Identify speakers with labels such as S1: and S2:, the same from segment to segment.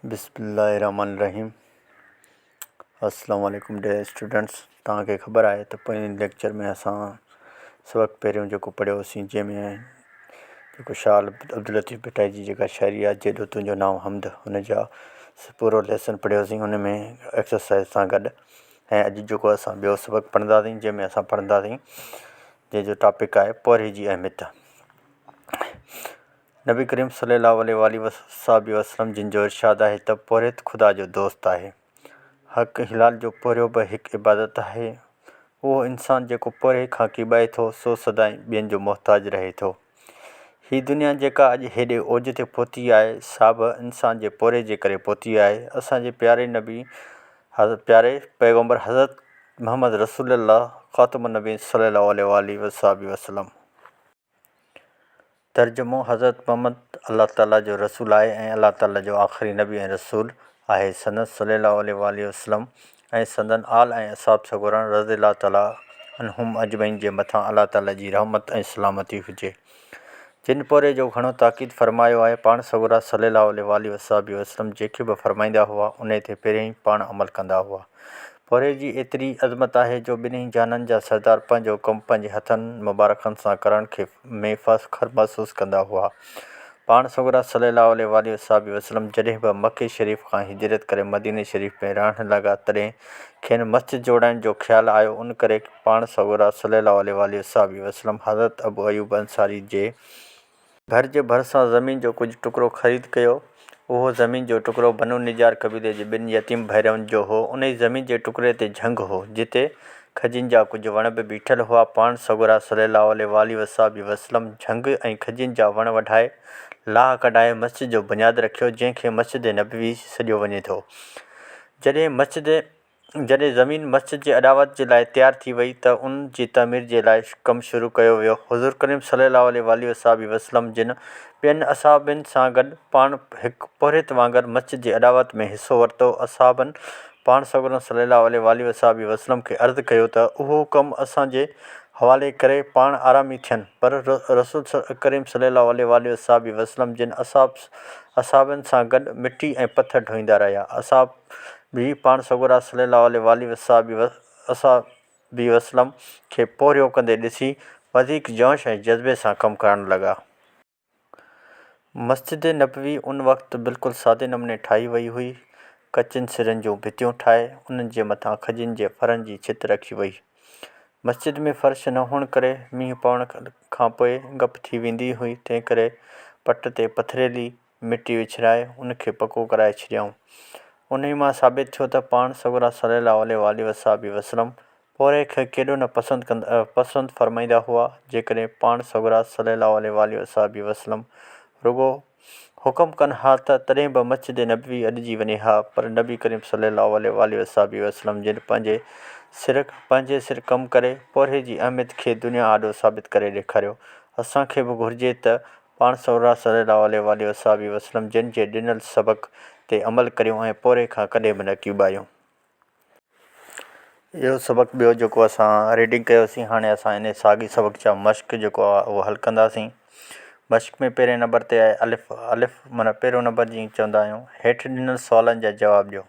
S1: بسم الله الرحمن الرحيم السلام عليڪم ڊيئر اسٽوڊنٽس توهان کي خبر آهي ته پوئين ليڪچر ۾ اسان سبق پهريون جيڪو پڙهيوسين جنهن ۾ جيڪو شاهه عبداللطيف ڀٽائي جي جيڪا شاعري آهي جيڏو تنهنجو نانء حمد ان جا پورو ليسن پڙهيوسين ان ۾ ايڪسرسائز سان گڏ ۽ اڄ جيڪو اسان ٻيو سبق پڙهنداسين جنهن ۾ اسان پڙهنداسين جنهن جو ٽاپڪ آهي پورهيي جي اهميت. نبي ڪريم صلي الله عليه واٰله وصحبه وسلم جن جو ارشاد آهي ته پورهيت خدا جو دوست آهي. حق حلال جو پورهيو به هڪ عبادت آهي. اهو انسان جيڪو پورهيي کان ڪيٻائي ٿو سو سدائين ٻين جو محتاج رهي ٿو. هي دنيا جيڪا اڄ هيڏي اوج تي پهتي آهي سا به انسان جي پورهيي جي ڪري پهتي آهي. اسان جي پياري نبي پياري پيغمبر حضرت محمد رسول الله خاتم النبين صلي الله عليه واٰله وصحبه وسلم. ترجمو، حضرت محمد الله تعاليٰ جو رسول آهي ۽ الله تعاليٰ جو آخري نبي ۽ رسول آهي. سندس صلي الله عليه واٰله وسلم ۽ سندن آل ۽ اصحاب سڳورن رضي الله تعاليٰ عنهم اجمعين جي مٿان الله تعاليٰ جي رحمت ۽ سلامتي هجي. جن پورهيي جو گهڻو تاڪيد فرمايو آهي. پاڻ سڳورا صلي الله عليه واٰله وصحبه وسلم جيڪي به فرمائيندا هئا انهي تي پهريائين پاڻ عمل ڪندا هئا. پورهيي جي ايتري عظمت آهي جو ٻنهي جهانن جا سردار پنهنجو ڪم پنهنجي هٿن مبارڪن سان ڪرڻ کي ۾ فخر محسوس ڪندا هئا. پاڻ سڳورا صلي الله عليه واٰله وصحبه وسلم جڏهن به مڪي شريف کان هجرت ڪري مديني شريف ۾ رهڻ لڳا تڏهن کين مسجد جوڙائڻ جو خيال آيو ان ڪري پاڻ سڳورا صلي الله عليه واٰله وصحبه وسلم حضرت ابو ايوب انصاري جي گهر جي ڀرسان زمين جو ڪجهه ٽڪرو خريد ڪيو. اهو زمين جو ٽڪرو بنو نجار قبيلي جي ٻن يتيم ڀائرن جو هو. انهي زمين جي ٽڪري تي جهنگ هو، جتي کجين جا ڪجهه وڻ به بيٺل هئا. پاڻ سڳورا صلي الله عليه واٰله وصحبه وسلم جهنگ ۽ کجين جا وڻ وڍائي، لاهه ڪڍائي مسجد جو بنياد رکيو، جنهن کي مسجد نبوي سڏيو وڃي ٿو. جڏهن مسجد. جڏهن زمين مسجد جي اڏاوت جي لاء تيار ٿي وئي ته ان جي تعمير جي لاء ڪم شروع ڪيو ويو. حضور ڪريم صلي الله عليه واٰله وصحبه وسلم جن ٻين اصحابين سان گڏ پاڻ هڪ پورهيت وانگر مسجد جي اڏاوت ۾ حصو ورتو. اصحابن پاڻ سڳورن صلي الله عليه واٰله وصحبه وسلم کي عرض ڪيو ته اهو ڪم اسان جي حوالي ڪري پاڻ آرامي ٿين پر رسول ڪريم صلي الله عليه واٰله وصحبه وسلم جن اصحابن سان گڏ مٽي ۽ پٿر ڍوئيندا رهيا. اصحاب به پاڻ سڳورا صلي الله عليه واٰله وصحبه وسلم کي پورهيو ڪندي ڏسي وڌيڪ جوش ۽ جذبي سان ڪم ڪرڻ لڳا. مسجد نبوي ان وقت بلڪل سادي نموني ٺاهي وئي هئي. ڪچين سرن جون ڀتيون ٺاهي انهن جي مٿان کجين جي ڦرن جي ڇت رکي وئي. مسجد ۾ فرش نه هئڻ ڪري مينهن پوڻ کانپوء گپ ٿي ويندي هئي، تنهنڪري پٽ تي پٿريلي مٽي وڇرائي ان کي پڪو ڪرائي ڇڏيائون. انهي مان ثابت ٿيو ته پاڻ سڳورا صلي الله عليه واٰله وصحبه وسلم پورهئي کي ڪيڏو نه پسند ڪندا پسند فرمائيندا هئا. جيڪڏهن پاڻ سڳورا صلي الله عليه واٰله وصحبه وسلم رڳو حڪم ڪن ها ته تڏهن به مسجد نبوي اڏجي وڃي ها پر نبي ڪريم صلي الله عليه واٰله وصحبه وسلم جن پنهنجي سر پنهنجي سر ڪم ڪري پورهئي جي اهميت کي دنيا آڏو ثابت ڪري ڏيکاريو. اسان کي به گهرجي ته پاڻ سڳورا صلّي اللّٰه عليه واٰله وصحبه وسلّم جن جي ڏنل سبق تي عمل ڪريون ۽ پورهئي کان ڪڏهن به نه ڪيٻايون. اهو سبق ٻيو جيڪو اسان ريڊنگ ڪيوسين هاڻي اسان انهي ساڳي سبق جا مشق جيڪو آهي اهو حل ڪنداسين. مشق ۾ پهرين نمبر تي آهي الف الف معنيٰ پهريون نمبر جيئن چوندا آهيون هيٺ ڏنل سوالن جا جواب ڏيو.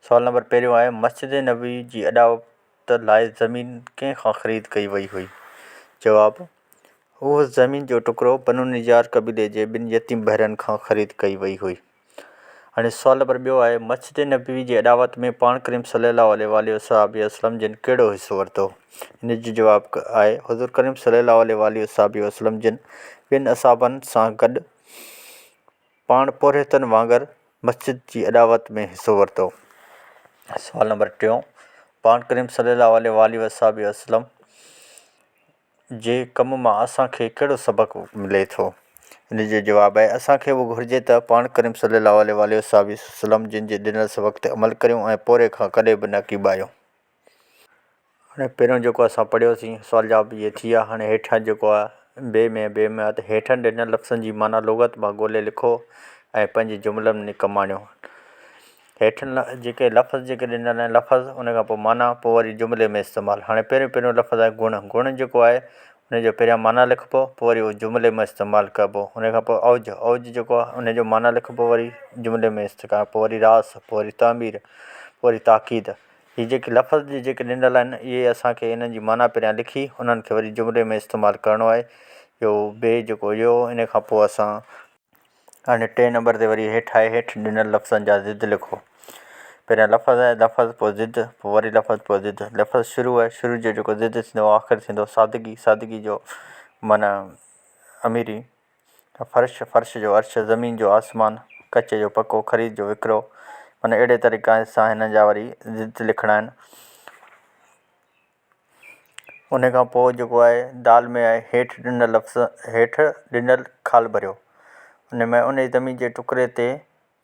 S1: سوال نمبر پهريون آهي مسجد نبوي جي اڏاوت لاء زمين ڪنهن کان خريد ڪئي وئي هئي؟ جواب، اهو زمين جو ٽڪرو بنو نجار قبيلي جي ٻن يتيم ڀائرن کان خريد ڪئي وئي هئي. هاڻي سوال نمبر ٻيو آهي، مسجد نبوي جي اڏاوت ۾ پاڻ ڪريم صلي الله عليه واٰله وصحبه وسلم جن ڪهڙو حصو ورتو؟ هن جو جواب آهي، حضور ڪريم صلي الله عليه واٰله وصحبه وسلم جن ٻين اصحابن سان گڏ پاڻ پورهيتن وانگر مسجد جي اڏاوت ۾ حصو ورتو. سوال نمبر ٽيون، پاڻ ڪريم صلي الله عليه واٰله وصحبه وسلم جي ڪم مان اسان کي ڪهڙو سبق ملي ٿو؟ ان جو جواب آهي، اسان کي به گهرجي ته پاڻ ڪريم صلي الله عليه واٰله وسلم جن جي ڏنل سبق تي عمل ڪريون ۽ پورهيي کان ڪڏهن به نه ڪيٻايون. هاڻي پهريون جيڪو اسان پڙهيوسين سوال جواب اهي ٿي ويا هاڻي هيٺيان جيڪو آهي بي ۾ بي ۾ آهي ته هيٺن ڏنل لفظن جي معنيٰ لغت مان ڳولي لکو ۽ پنهنجي جملن ۾ ڪم آڻيو. هيٺ جيڪي لفظ جيڪي ڏنل آهن لفظ ان کان پوء معنيٰ پوء وري جملي ۾ استعمال هاڻي پهريون پهريون لفظ آهي گڻ گڻ جيڪو آهي ان جو پهريان معنيٰ لکبو پوء وري اهو جملي ۾ استعمال ڪبو ان کان پوء اوج اوج جيڪو آهي ان جو معنيٰ لکبو وري جملي ۾ استعمال پوء وري راس پوء وري تعمير پوء وري تاڪيد هي جيڪي لفظ جي جيڪي ڏنل آهن اهي اسان کي انهن جي معنيٰ پهريان لکي انهن کي وري جملي ۾ استعمال ڪرڻو آهي اهو بي جيڪو اهو ان کان پوء اسان هاڻي ٽئين نمبر تي وري هيٺ آهي هيٺ ڏنل لفظن جا ضد لکو. پهريان لفظ آهي لفظ پوء ضد پوء وري لفظ پوء ضد لفظ شروع آهي شروع جو جيڪو ضد ٿيندو آخر ٿيندو سادگي سادگي جو معنيٰ اميري فرش فرش جو عرش زمين جو آسمان ڪچي جو پڪو خريد جو وڪرو معنيٰ اهڙي طريقي سان هن جا وري ضد لکڻا آهن. ان کان پوء جيڪو آهي دال ۾ آهي هيٺ ڏنل لفظ هيٺ ڏنل خال ڀريو. ان ۾ ان زمين جي ٽڪري تي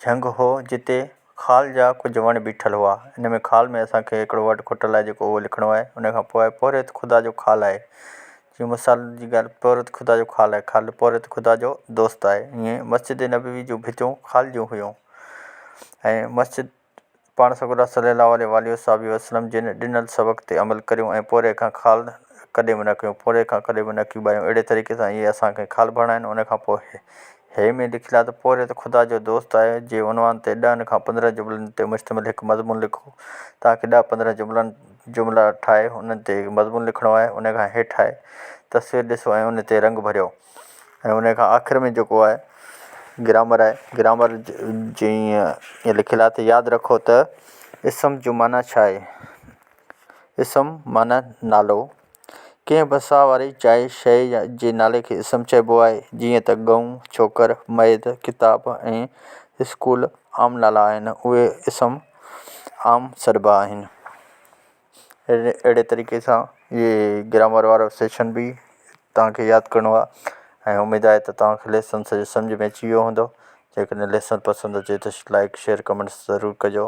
S1: جهنگ هو جتي خال جا ڪجهه وڻ بيٺل هئا. ان ۾ خال ۾ اسان کي هڪڙو ورڊ کٽل آهي جيڪو اهو لکڻو آهي. ان کان پوء آهي پورهيت خدا جو خال آهي. جيئن مثال جي ڳالهه پورهيت خدا جو خال آهي خال پورهيت خدا جو دوست آهي. ائين مسجد نبوي جون ڀتيون خال جون هيون ۽ مسجد پاڻ سڳورا صلّي اللّٰه عليه واٰله وصحبه وسلّم جن ڏنل سبق تي عمل ڪريون ۽ پورهيي کان خال ڪڏهن به نه ڪيون، پورهيي کان ڪڏهن به نه ڪيٻايون، اهڙي طريقي سان اهي اسان کي خال ڀرڻا آهن، ان کان پوء هي ۾ لکيل آهي ته پورهيت خدا جو دوست آهي جي عنوان تي ڏهن کان 15 جملن تي مشتمل هڪ مضمون لکو، توهان کي ڏهه 15 جملن جملا ٺاهي انهن تي هڪ مضمون لکڻو آهي، ان کان هيٺ آهي تصوير ڏسو ۽ ان تي رنگ ڀريو. ۽ ان کان آخر ۾ جيڪو آهي گرامر آهي گرامر جي ائين لکيل آهي ته ياد رکو ته اسم جو معنيٰ ڇا آهي اسم معنيٰ نالو ڪنهن به ساهه واري جاء شيء يا جي نالي کي اسم چئبو آهي جيئن ته ڳئون ڇوڪر ميد ڪتاب ۽ اسڪول عام نالا آهن اهي اسم عام سڏبا آهن. اهڙي طريقي سان اهي گرامر وارو سيشن به توهان کي ياد ڪرڻو آهي ۽ اميد آهي ته توهان کي ليسن سڄو سمجهه ۾ اچي ويو هوندو جيڪڏهن ليسن پسند اچي ته لائڪ شيئر ڪمينٽس ضرور ڪجو.